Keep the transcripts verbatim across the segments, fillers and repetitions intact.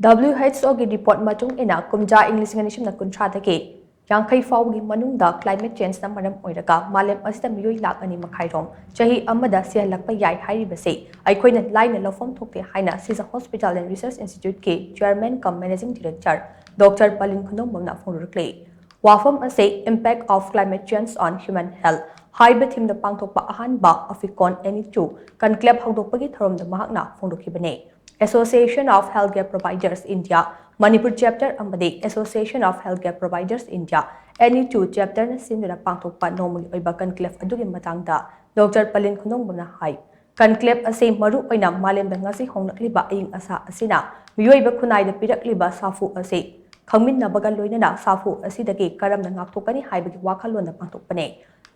WHO ꯒꯤ report ꯃꯇꯨꯡ ꯏꯟꯅ ꯀꯨꯝꯖꯥ ꯏꯪ ꯂꯤꯁꯤꯡ ꯑꯅꯤ ꯁꯨꯞꯅ ꯀꯨꯟꯊ꯭ꯔꯥꯗꯒꯤ ꯌꯥꯡꯈꯩ ꯐꯥꯎꯕꯒꯤ ꯃꯅꯨꯡꯗ climate change ꯅ ꯃꯔꯝ ꯑꯣꯏꯔꯒ ꯃꯥꯂꯦꯝ ꯑꯁꯤꯗ ꯃꯤꯑꯣꯏ ꯂꯥꯈ ꯑꯅꯤ ꯃꯈꯥꯏꯔꯣꯝ ꯆꯍꯤ ꯑꯃꯗ ꯁꯤꯍꯜꯂꯛꯄ ꯌꯥꯏ ꯍꯥꯏꯔꯤꯕꯁꯤ ꯑꯩꯈꯣꯏꯅ ꯂꯥꯏꯅ ꯂꯧꯐꯝ ꯊꯣꯛꯇꯦ ꯍꯥꯏꯅ Sisa Hospital and Research Institute ꯀꯤ Chairman cum Managing Director Doctor ꯄꯂꯤꯟ ꯈꯨꯟꯗꯣꯡꯕꯝꯅ ꯐꯣꯡꯗꯣꯔꯛꯂꯤ꯫ ꯋꯥꯐꯝ ꯑꯁꯤ Impact of Climate Change on Human Health ꯍꯥꯏꯕ theme ꯗ ꯄꯥꯡꯊꯣꯛꯄ ꯑꯍꯥꯟꯕ ꯑꯐꯤꯀꯣꯟ ꯑꯦꯅꯤ ꯇꯨ conclave ꯍꯧꯗꯣꯛꯄꯒꯤ ꯊꯧꯔꯝꯗ ꯃꯍꯥꯛꯅ ꯐꯣꯡꯗꯣꯛꯈꯤꯕꯅꯤ꯫ Association of Healthcare Providers India, Manipur Chapter ꯑꯃꯗꯤ Association of Healthcare Providers India, N E two Chapter ꯅ ꯁꯤꯟꯗꯨꯅ ꯄꯥꯡꯊꯣꯛꯄ ꯅꯣꯡꯃꯒꯤ ꯑꯣꯏꯕ conclave ꯑꯗꯨꯒꯤ ꯃꯇꯥꯡꯗ ꯗꯣꯛꯇꯔ ꯄꯂꯤꯟ ꯈꯨꯟꯗꯣꯡꯕꯝꯅ ꯍꯥꯏ, conclave ꯑꯁꯤ ꯃꯔꯨ ꯑꯣꯏꯅ ꯃꯥꯂꯦꯝꯗ ꯉꯁꯤ ꯍꯣꯡꯂꯛꯂꯤꯕ ꯑꯏꯪ ꯑꯁꯥ ꯑꯁꯤꯅ ꯃꯤꯑꯣꯏꯕ ꯈꯨꯟꯅꯥꯏꯗ ꯄꯤꯔꯛꯂꯤꯕ ꯁꯥꯐꯨ ꯑꯁꯤ ꯈꯪꯃꯤꯟꯅꯕꯒ ꯂꯣꯏꯅꯅ ꯁꯥꯐꯨ ꯑꯁꯤꯗꯒꯤ ꯀꯔꯝꯅ ꯉꯥꯛꯊꯣꯛꯀꯅꯤ ꯍꯥꯏꯕꯒꯤ ꯋꯥꯈꯜꯂꯣꯟꯗ ꯄꯥꯡꯊꯣꯛꯄꯅꯤ꯫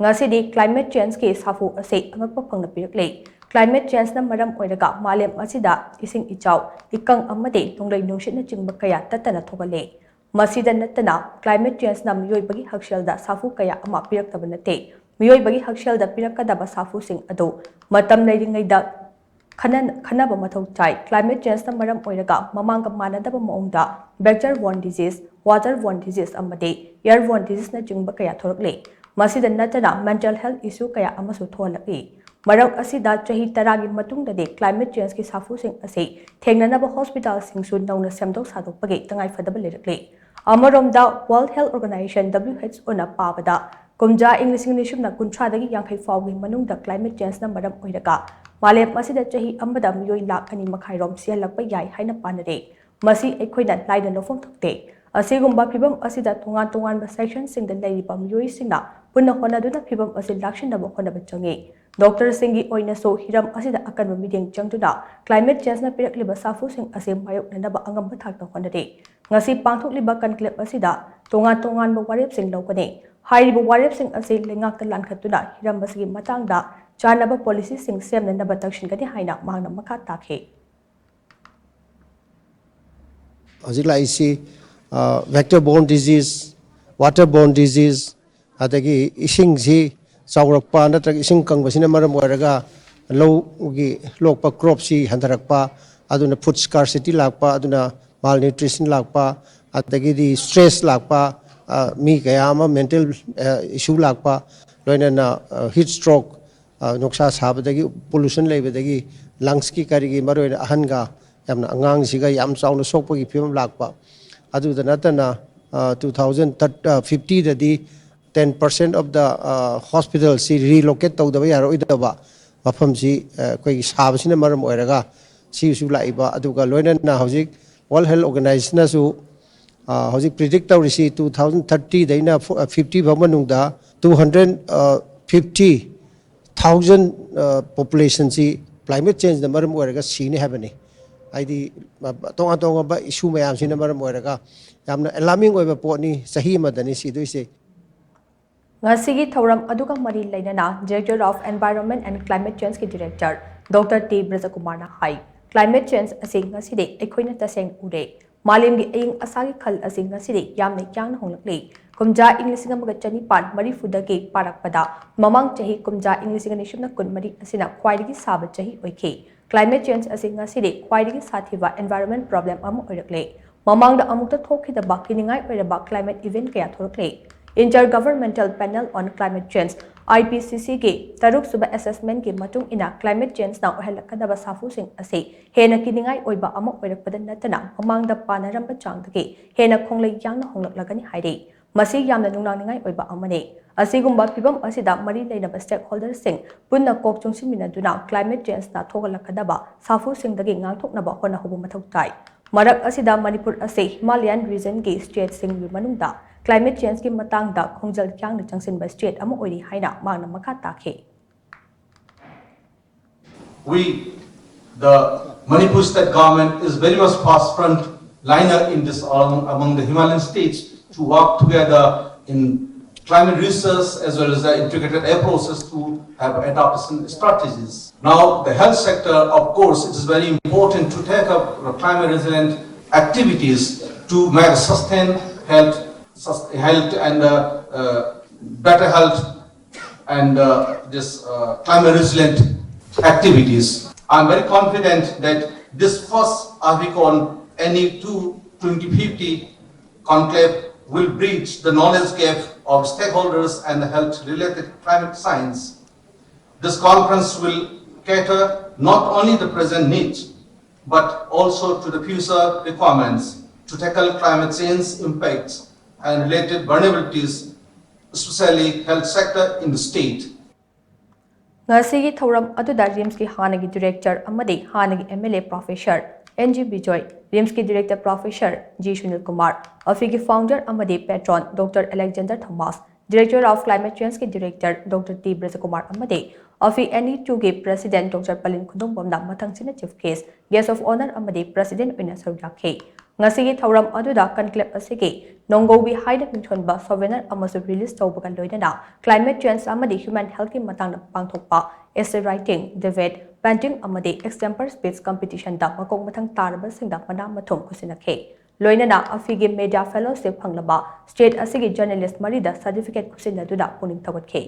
ꯉꯁꯤꯗꯤ climate change ꯀꯤ ꯁꯥꯐꯨ ꯑꯁꯤ ꯑꯉꯛꯄ ꯐꯪꯅ ꯄꯤꯔꯛꯂꯤ꯫ Climate change ꯅ ꯃꯔꯝ ꯑꯣꯏꯔꯒ ꯃꯥꯂꯦꯝ ꯑꯁꯤꯗ ꯏꯁꯤꯡ ꯏꯆꯥꯎ, ꯏꯀꯪ ꯑꯃꯗꯤ ꯅꯣꯡꯂꯩ ꯅꯨꯡꯁꯤꯠꯅꯆꯤꯡꯕ ꯀꯌꯥ ꯇꯠꯇꯅ ꯊꯣꯛꯍꯜꯂꯤ꯫ ꯃꯁꯤꯗ ꯅꯠꯇꯅ, climate change ꯅ ꯃꯤꯑꯣꯏꯕꯒꯤ ꯍꯛꯁꯦꯜꯗ ꯁꯥꯐꯨ ꯀꯌꯥ ꯑꯃ ꯄꯤꯔꯛꯇꯕ ꯅꯠꯇꯦ꯫ ꯃꯤꯑꯣꯏꯕꯒꯤ ꯍꯛꯁꯦꯜꯗ ꯄꯤꯔꯛꯀꯗꯕ ꯁꯥꯐꯨꯁꯤꯡ ꯑꯗꯨ ꯃꯇꯝ ꯂꯩꯔꯤꯉꯩꯗ ꯈꯟꯅ-, ꯈꯟꯅꯕ ꯃꯊꯧ ꯇꯥꯏ꯫ Climate change ꯅ ꯃꯔꯝ ꯑꯣꯏꯔꯒ ꯃꯃꯥꯡꯒ ꯃꯥꯟꯅꯗꯕ ꯃꯑꯣꯡꯗ vector borne disease, water borne disease ꯑꯃꯗꯤ air borne disease ꯅꯆꯤꯡꯕ ꯀꯌꯥ ꯊꯣꯔꯛꯂꯤ꯫ ꯃꯁꯤꯗ ꯅꯠꯇꯅ mental health issue ꯀꯌꯥ ꯑꯃꯁꯨ ꯊꯣꯛꯍꯜꯂꯛꯂꯤ꯫ ꯃꯔꯛ ꯑꯁꯤꯗ ꯆꯍꯤ ꯇꯔꯥꯒꯤ ꯃꯇꯨꯡꯗꯗꯤ climate change ꯀꯤ ꯁꯥꯐꯨꯁꯤꯡ ꯑꯁꯤ ꯊꯦꯡꯅꯅꯕ hospital ꯁꯤꯡꯁꯨ ꯅꯧꯅ ꯁꯦꯝꯗꯣꯛ ꯁꯥꯗꯣꯛꯄꯒꯤ ꯇꯉꯥꯏꯐꯗꯕ ꯂꯩꯔꯛꯂꯤ꯫ ꯑꯃꯔꯣꯝꯗ World Health Organization, W H O ꯅ ꯄꯥꯕꯗ, ꯀꯨꯝꯖꯥ ꯏꯪ ꯂꯤꯁꯤꯡ ꯑꯅꯤ ꯁꯨꯞꯅ ꯀꯨꯟꯊ꯭ꯔꯥꯗꯒꯤ ꯌꯥꯡꯈꯩ ꯐꯥꯎꯒꯤ ꯃꯅꯨꯡꯗ climate change ꯅ ꯃꯔꯝ ꯑꯣꯏꯔꯒ ꯃꯥꯂꯦꯝ ꯑꯁꯤꯗ ꯆꯍꯤ ꯑꯃꯗ ꯃꯤꯑꯣꯏ ꯂꯥꯈ ꯑꯅꯤ ꯃꯈꯥꯏꯔꯣꯝ ꯁꯤꯍꯜꯂꯛꯄ ꯌꯥꯏ ꯍꯥꯏꯅ ꯄꯥꯅꯔꯦ꯫ ꯃꯁꯤ ꯑꯩꯈꯣꯏꯅ ꯂꯥꯏꯅ ꯂꯧꯐꯝ ꯊꯣꯛꯇꯦ꯫ ꯑꯁꯤꯒꯨꯝꯕ ꯐꯤꯚꯝ ꯑꯁꯤꯗ ꯇꯣꯉꯥꯟ ꯇꯣꯉꯥꯟꯕ section ꯁꯤꯡꯗ ꯂꯩꯔꯤꯕ ꯃꯤꯑꯣꯏꯁꯤꯡꯅ ꯄꯨꯟꯅ ꯍꯣꯠꯅꯗꯨꯅ ꯐꯤꯚꯝ ꯑꯁꯤ ꯂꯥꯛꯁꯤꯟꯅꯕ ꯍꯣꯠꯅꯕ ꯆꯪꯏ꯫ ꯗꯣꯛꯇꯔꯁꯤꯡꯒꯤ ꯑꯣꯏꯅꯁꯨ ꯍꯤꯔꯝ ꯑꯁꯤꯗ ꯑꯀꯟꯕ ꯃꯤꯠꯌꯦꯡ ꯆꯪꯗꯨꯅ climate change ꯅ ꯄꯤꯔꯛꯂꯤꯕ ꯁꯥꯐꯨꯁꯤꯡ ꯑꯁꯤ ꯃꯥꯌꯣꯛꯅꯅꯕ ꯑꯉꯝꯕ ꯊꯥꯛꯇ ꯍꯣꯠꯅꯔꯤ꯫ ꯉꯁꯤ ꯄꯥꯡꯊꯣꯛꯂꯤꯕ conclave ꯑꯁꯤꯗ ꯇꯣꯉꯥꯟ ꯇꯣꯉꯥꯟꯕ ꯋꯥꯔꯦꯞꯁꯤꯡ ꯂꯧꯒꯅꯤ꯫ ꯍꯥꯏꯔꯤꯕ ꯋꯥꯔꯦꯞꯁꯤꯡ ꯑꯁꯤ ꯂꯩꯉꯥꯛꯇ ꯂꯥꯟꯈꯠꯇꯨꯅ ꯍꯤꯔꯝ ꯑꯁꯤꯒꯤ ꯃꯇꯥꯡꯗ ꯆꯥꯅꯕ policy ꯁꯤꯡ ꯁꯦꯝꯅꯅꯕ ꯇꯛꯁꯤꯟꯒꯅꯤ ꯍꯥꯏꯅ ꯃꯍꯥꯛꯅ ꯃꯈꯥ ꯇꯥꯈꯤ꯫ ꯍꯧꯖꯤꯛ ꯂꯥꯛꯏꯁꯤ, ꯑ, vector borne disease, water borne disease, ꯑꯗꯒꯤ ꯏꯁꯤꯡꯁꯤ ꯆꯥꯎꯔꯛꯄ ꯅꯠꯇ꯭ꯔꯒ ꯏꯁꯤꯡ ꯀꯪꯕꯁꯤꯅ ꯃꯔꯝ ꯑꯣꯏꯔꯒ ꯂꯧꯒꯤ ꯂꯣꯛꯄ crop ꯁꯤ ꯍꯟꯊꯔꯛꯄ, ꯑꯗꯨꯅ food scarcity ꯂꯥꯛꯄ, ꯑꯗꯨꯅ ꯃꯥꯜꯅ꯭ꯌꯨꯇ꯭ꯔꯤꯁꯟ ꯂꯥꯛꯄ, ꯑꯗꯒꯤꯗꯤ ꯁ꯭ꯇ꯭ꯔꯦꯁ ꯂꯥꯛꯄ, ꯑ, ꯃꯤ ꯀꯌꯥ ꯑꯃ ꯃꯦꯟꯇꯦꯜ ꯏꯁꯨ ꯂꯥꯛꯄ, ꯂꯣꯏꯅꯅ ꯍꯤꯠ ꯁ꯭ꯇ꯭ꯔꯣꯛ, ꯅꯨꯡꯁꯥ ꯁꯥꯕꯗꯒꯤ, ꯄꯣꯂꯨꯁꯟ ꯂꯩꯕꯗꯒꯤ, ꯂꯪꯁꯀꯤ ꯀꯔꯤꯒꯤ, ꯃꯔꯨꯑꯣꯏꯅ ꯑꯍꯟꯒ ꯌꯥꯝꯅ ꯑꯉꯥꯡꯁꯤꯒ ꯌꯥꯝ ꯆꯥꯎꯅ ꯁꯣꯛꯄꯒꯤ ꯐꯤꯕꯝ ꯂꯥꯛꯄ꯫ ꯑꯗꯨꯗ ꯅꯠꯇꯅ, ꯇꯨ ꯊꯥꯎꯖꯟ ꯐꯤꯐꯇꯤꯗꯗꯤ ten percent of the hospitalꯁꯤ relocate ꯇꯧꯗꯕ ꯌꯥꯔꯛꯑꯣꯏꯗꯕ ꯃꯐꯝꯁꯤ, ꯑ, ꯑꯩꯈꯣꯏꯒꯤ ꯁꯥꯕꯁꯤꯅ ꯃꯔꯝ ꯑꯣꯏꯔꯒ ꯁꯤꯁꯨ ꯂꯥꯛꯏꯕ, ꯑꯗꯨꯒ ꯂꯣꯏꯅꯅ ꯍꯧꯖꯤꯛ World Health Organizationꯅꯁꯨ, ꯑ, ꯍꯧꯖꯤꯛ ꯄ꯭ꯔꯤꯗꯤꯛ ꯇꯧꯔꯤꯁꯤ ꯇꯨ ꯊꯥꯎꯖꯟ ꯊꯥꯔꯇꯤꯗꯩꯅ ꯐꯤꯐꯇꯤ ꯐꯥꯎ ꯃꯅꯨꯡꯗ ꯇꯨ ꯍꯟꯗ꯭ꯔꯦꯠ ꯐꯤꯐꯇꯤ ꯊꯥꯎꯖꯟ ꯄꯣꯄꯨꯂꯦꯁꯟꯁꯤ ꯀ꯭ꯂꯥꯏꯃꯦꯠ ꯆꯦꯟꯖꯅ ꯃꯔꯝ ꯑꯣꯏꯔꯒ ꯁꯤꯅꯤ ꯍꯥꯏꯕꯅꯤ꯫ ꯍꯥꯏꯗꯤ, ꯑ, ꯇꯣꯉꯥꯟ ꯇꯣꯉꯥꯟꯕ ꯏꯁꯨ ꯃꯌꯥꯝꯁꯤꯅ ꯃꯔꯝ ꯑꯣꯏꯔꯒ ꯌꯥꯝꯅ ꯑꯦꯂꯥꯔꯃꯤꯡ ꯑꯣꯏꯕ ꯄꯣꯠꯅꯤ, ꯆꯍꯤ ꯑꯃꯗꯅꯤ ꯁꯤꯗꯣꯏꯁꯦ꯫ ꯉꯁꯤꯒꯤ ꯊꯧꯔꯝ ꯑꯗꯨꯒ ꯃꯔꯤ ꯂꯩꯅꯅ Director of Environment and Climate Changeꯀꯤ Director Doctor T ꯕ꯭ꯔꯖꯀꯨꯃꯥꯔꯅ high, climate change ꯑꯁꯤ ꯉꯁꯤꯗꯤ ꯑꯩꯈꯣꯏꯅ ꯇꯁꯦꯡꯅ ꯎꯔꯦ꯫ ꯃꯥꯂꯦꯝꯒꯤ ꯑꯏꯪ ꯑꯁꯥꯒꯤ ꯈꯜ ꯑꯁꯤ ꯉꯁꯤꯗꯤ ꯌꯥꯝꯅ ꯌꯥꯡꯅ ꯍꯣꯡꯂꯛꯂꯤ꯫ ꯀꯨꯝꯖꯥ ꯏꯪ ꯂꯤꯁꯤꯡ ꯑꯃꯒ ꯆꯅꯤꯄꯥꯟ ꯃꯔꯤꯐꯨꯗꯒꯤ ꯄꯥꯔꯛꯄꯗ, ꯃꯃꯥꯡ ꯆꯍꯤ ꯀꯨꯝꯖꯥ ꯏꯪ ꯂꯤꯁꯤꯡ ꯑꯅꯤ ꯁꯨꯞꯅ ꯀꯨꯟꯃꯔꯤ ꯑꯁꯤꯅ ꯈ꯭ꯋꯥꯏꯗꯒꯤ ꯁꯥꯕ ꯆꯍꯤ ꯑꯣꯏꯈꯤ꯫ Climate change ꯑꯁꯤ ꯉꯁꯤꯗꯤ ꯈ꯭ꯋꯥꯏꯗꯒꯤ ꯁꯥꯊꯤꯕ environment problem ꯑꯃ ꯑꯣꯏꯔꯛꯂꯦ꯫ ꯃꯃꯥꯡꯗ ꯑꯃꯨꯛꯇ ꯊꯣꯛꯈꯤꯗꯕ ꯀꯤꯅꯤꯡꯉꯥꯏ ꯑꯣꯏꯔꯕ climate event ꯀꯌꯥ ꯊꯣꯛꯂꯛꯂꯦ꯫ Inter Governmental Panel on Climate Change, IPCCꯒꯤ ꯇꯔꯨꯛꯁꯨꯕ assessmentꯀꯤ ꯃꯇꯨꯡ ꯏꯟꯅ, climate changeꯅ ꯑꯣꯏꯍꯜꯂꯛꯀꯗꯕ ꯁꯥꯐꯨꯁꯤꯡ ꯑꯁꯤ ꯍꯦꯟꯅ ꯀꯤꯅꯤꯡꯉꯥꯏ ꯑꯣꯏꯕ ꯑꯃ ꯑꯣꯏꯔꯛꯄꯗ ꯅꯠꯇꯅ, ꯃꯃꯥꯡꯗ ꯄꯥꯅꯔꯝꯕ ꯆꯥꯡꯗꯒꯤ ꯍꯦꯟꯅ ꯈꯣꯡꯂꯩ ꯌꯥꯡꯅ ꯍꯣꯡꯂꯛꯂꯒꯅꯤ ꯍꯥꯏꯔꯤ꯫ ꯃꯁꯤ ꯌꯥꯝꯅ ꯅꯨꯡꯅꯥꯡꯅꯤꯡꯉꯥꯏ ꯑꯣꯏꯕ ꯑꯃꯅꯤ꯫ ꯑꯁꯤꯒꯨꯝꯕ ꯐꯤꯚꯝ ꯑꯁꯤꯗ ꯃꯔꯤ ꯂꯩꯅꯕ stakeholderꯁꯤꯡ ꯄꯨꯟꯅ ꯀꯣꯛ ꯆꯨꯡꯁꯤꯟꯃꯤꯟꯅꯗꯨꯅ climate changeꯅ ꯊꯣꯛꯍꯜꯂꯛꯀꯗꯕ ꯁꯥꯐꯨꯁꯤꯡꯗꯒꯤ ꯉꯥꯛꯊꯣꯛꯅꯕ ꯍꯣꯠꯅꯍꯧꯕ ꯃꯊꯧ ꯇꯥꯏ꯫ ꯃꯔꯛ ꯑꯁꯤꯗ ꯃꯅꯤꯄꯨꯔ ꯑꯁꯤ Himalayan regionꯒꯤ stateꯁꯤꯡꯒꯤ ꯃꯅꯨꯡꯗ climate changeꯀꯤ ꯃꯇꯥꯡꯗ ꯈꯣꯡꯖꯦꯜ ꯌꯥꯡꯅ ꯆꯪꯁꯤꯟꯕ state ꯑꯃ ꯑꯣꯏꯔꯤ ꯍꯥꯏꯅ ꯃꯍꯥꯛꯅ ꯃꯈꯥ ꯇꯥꯈꯤ꯫ We, the Manipur state government, is very much fast front liner in this, um, among the Himalayan states to work together in climate research as well as the integrated approaches to have adaptation strategies. Now, the health sector, of course, it is very important to take up climate resilient activities to make sustain health, sus-, health and, uh, uh, better health and, uh, this, uh, climate resilient activities. I'm very confident that this first AFICON NE two twenty fifty conclave will bridge the knowledge gap of stakeholders and health related climate science. This conference will cater not only the present needs but also to the future requirements to tackle climate change impacts and related vulnerabilities, especially health sector in the state. ꯉꯁꯤꯒꯤ ꯊꯧꯔꯝ ꯑꯗꯨꯗ ꯔꯤꯝꯁꯀꯤ ꯍꯥꯟꯅꯒꯤ director ꯑꯃꯗꯤ ꯍꯥꯟꯅꯒꯤ MLA Professor N G Bijoy, ꯔꯤꯝꯁꯀꯤ director Professor G Sunil Kumar, ꯑꯐꯤꯒꯤ founder ꯑꯃꯗꯤ patron Doctor Alexander Thomas, Director of Climate Change ꯀꯤ ꯗꯤꯔꯦꯛꯇꯔ Doctor T Brajakumar ꯑꯃꯗꯤ ꯑꯐꯤ NE two ꯒꯤ President Doctor Palin Khundongpamꯅ ꯃꯊꯪꯁꯤꯠꯅ Chief Guest, Guest of Honour ꯑꯃꯗꯤ President ꯑꯣꯏꯅ ꯁꯔꯨꯛ ꯌꯥꯈꯤ꯫ ꯉꯁꯤꯒꯤ ꯊꯧꯔꯝ ꯑꯗꯨꯗ conclave ꯑꯁꯤꯒꯤ ꯅꯣꯡꯒꯧꯕꯤ ꯍꯥꯏꯅ ꯃꯤꯡꯊꯣꯟꯕ souvenir ꯑꯃꯁꯨ release ꯇꯧꯕꯒ ꯂꯣꯏꯅꯅ climate change ꯑꯃꯗꯤ human health ꯀꯤ ꯃꯇꯥꯡꯗ ꯄꯥꯡꯊꯣꯛꯄ essay writing, debate, painting ꯑꯃꯗꯤ extempore speech competition ꯗ ꯃꯀꯣꯛ ꯃꯊꯪ ꯇꯥꯔꯕꯁꯤꯡꯗ ꯃꯅꯥ ꯃꯊꯨꯝ ꯈꯨꯠꯁꯤꯟꯅꯈꯤ꯫ ꯂꯣꯏꯅꯅ ꯑꯐꯤꯒꯤ media fellowship ꯐꯪꯂꯕ state ꯑꯁꯤꯒꯤ journalist ꯃꯔꯤꯗ certificate ꯈꯨꯠꯁꯤꯟꯅꯗꯨꯅ ꯄꯨꯛꯅꯤꯡ ꯊꯧꯒꯠꯈꯤ꯫